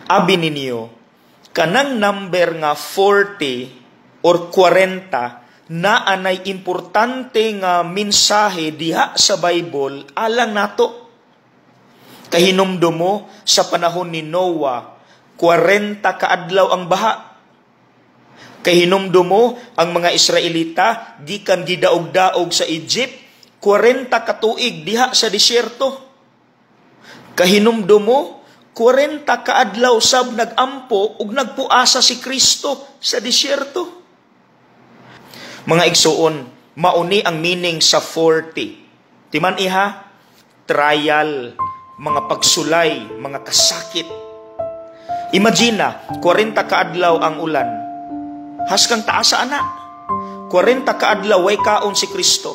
Abi ninyo, kanang number nga 40 or 40 na anay importante nga mensahe diha sa Bible alang nato. Kahinumdum mo sa panahon ni Noah, 40 kaadlaw ang baha. Kahinumdum mo ang mga Israelita gikan gidaog-daog sa Egypt, 40 katuig diha sa disyerto. Kahinumdum mo, 40 kaadlaw sab nagampo ug nagpuasa si Kristo sa disyerto. Mga igsuon, mauni ang meaning sa 40. Timan iha, trial, mga pagsulay, mga kasakit. Imagine, 40 kaadlaw ang ulan. Haskang taasa ana. 40 kaadlaw way kaon si Kristo.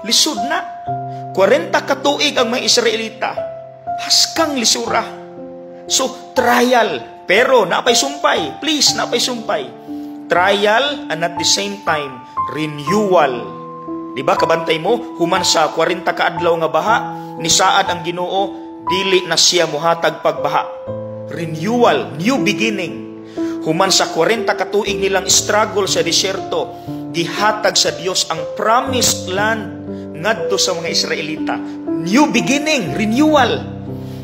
Lisod na. 40 katuig ang mga Israelita. Haskang lisura. So, trial. Pero napay sumpay. Please, napay sumpay. Trial and at the same time, renewal. Di ba kabantay mo, human sa 40 kaadlaw nga baha, nisaad ang Ginoo, dili na siya muhatag pagbaha. Renewal, new beginning. Human sa 40 katuig nilang struggle sa disyerto, gihatag sa Dios ang promised land ngadto sa mga Israelita. New beginning, renewal.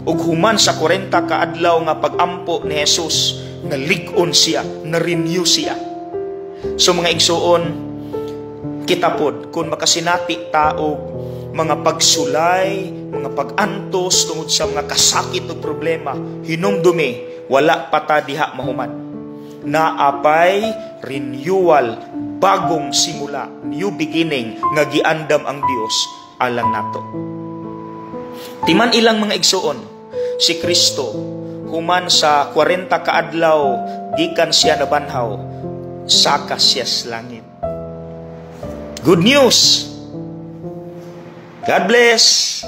Ug human sa 40 kaadlaw nga pagampo ni Jesus, nalig-on siya, na-renew siya. So mga igsuon, kita pod kung makasinati ta og mga pagsulay, mga pag-antos tungod sa mga kasakit ug problema, hinumdumi, wala pa ta diha mahuman. Naapay renewal, bagong simula, new beginning nga giandam ang Dios alang nato. Timan ilang mga igsuon, si Kristo human sa 40 kaadlaw gikan siya nabanhaw, saka siya sa langit. Good news. God bless.